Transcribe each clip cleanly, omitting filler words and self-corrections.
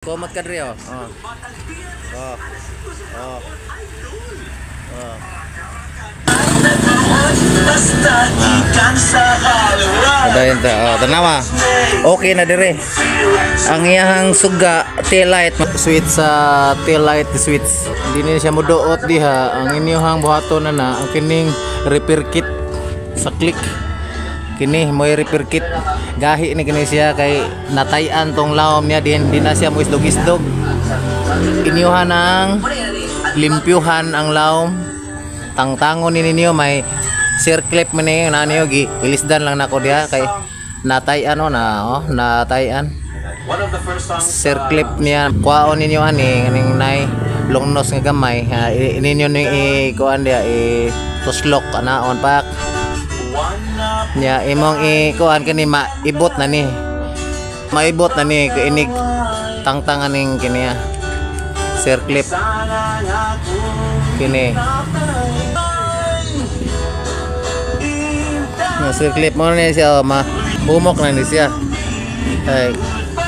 Kumot ka diri oh. Oh. Oh. Oh. Oh. Dayon ta. Oh, tanawa. Okay na dire. Ang iyahang suga tail light switch sa tail light switch. Hindi ni siya moduot diha. Ang inyuhang buhaton na na ang kining repair kit sa click. Kini mo'y repair kit. Gahi ni kini siya kay natayan tong lawom niya din di na siya mo isdog-isdog. Inyuhan ang limpyuhan ang lawom. Tangtangon ni ninyo may circlip man ni na niyo gi ilisdan lang nako diha kay natayan oh na oh natayan. Circlip niya kuhaon ninyo ani kaning nay longnos nga gamay ha, ninyo ni i-kuan diha i tuslok anaon pak niya imong i-kuan kini maibot na ni kay inig tangtang aning kini ha circlip kini na circlip mo ni siya oh, ma humok na ni siya. Ay,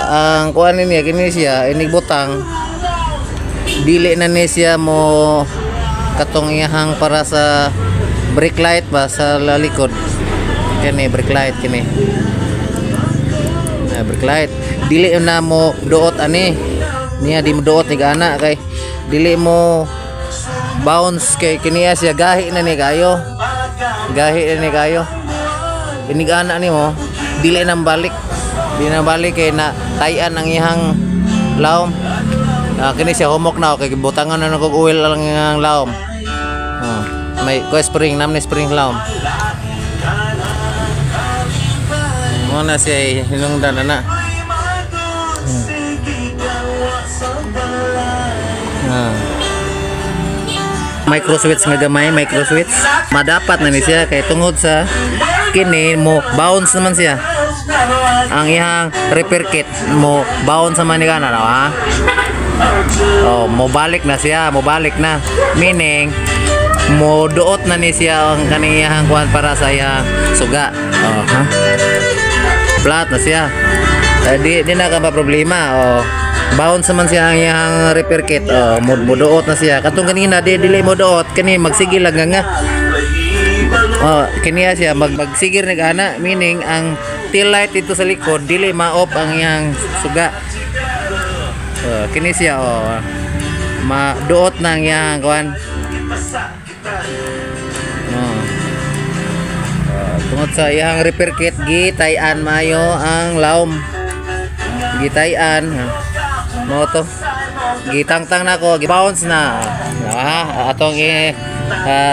ang kuan niya kini siya inig butang dili na ni siya mo katong iyahang para sa brake light ba sa likod kini brake light kini na brake light dili na mo duot ani niya di mo duot ni gana kay dili mo bounce kay kini siya gahi na ni kayo inig ana nimo dili nang balik kay na tayan ang iyang lawom. Kini siya humok na kay butangan na kog oil lang ang lawom. Oh, may ko spring nam ni spring lawom. Mo na siya hinungdan na. Micro switch nga gamay, micro switch. Madapat na ni siya kay tungod sa kini mo bounce naman siya. Ang iyang repair kit mo bounce naman ni kana ha. Oh, mo balik na siya, mo balik na. Meaning mo duot na ni siya ang kaniyang kuan para sa iyang suga. Oh, ha. Flat na siya. Di na ka pa problema. Oh. Bounce naman siya ang iyang repair kit. Oh, mo duot na siya. Katong kanina di dili mo duot kani magsige lang nga. Oh, kini siya magsigir nag ana, meaning ang tail light dito sa likod dili ma-off ang iyang suga. Oh, kini siya oh. Maduot na ang iyang kuan. Oh. Tungod sa iyang repair kit gitayan maayo ang lawom. Gitayan. Mo to. Gitangtang nako, gi-bounce na. Ah, atong i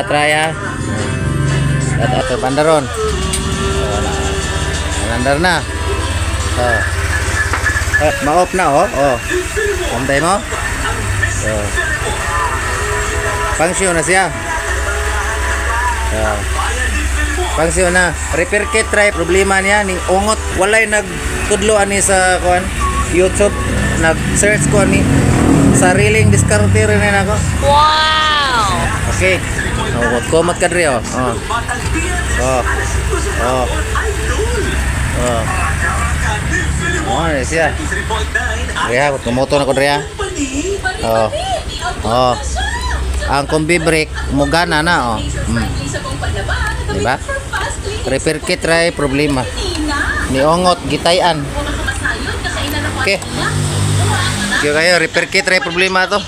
try ah. At ato bandaron. Bandar na. Oh. Ma-off na oh. Oh. Antay mo. Oh. Function na siya. Oh. Function na. Repair kit try problema niya ning ungot walay nagtudlo ani sa kuan YouTube nag-search ko ani sariling diskarte rin na ako. Wow. Okay. Oh, kumot ka diri oh. Oh. Oh. Oh. Oh. Oh, ni siya. Diri kumoto na ko diri. Oh. Oh. Ang combi brake mugana na oh. Diba? Repair kit try problema. Ni ongot gitayan. Okay. Kaya kayo repair kit try problema to.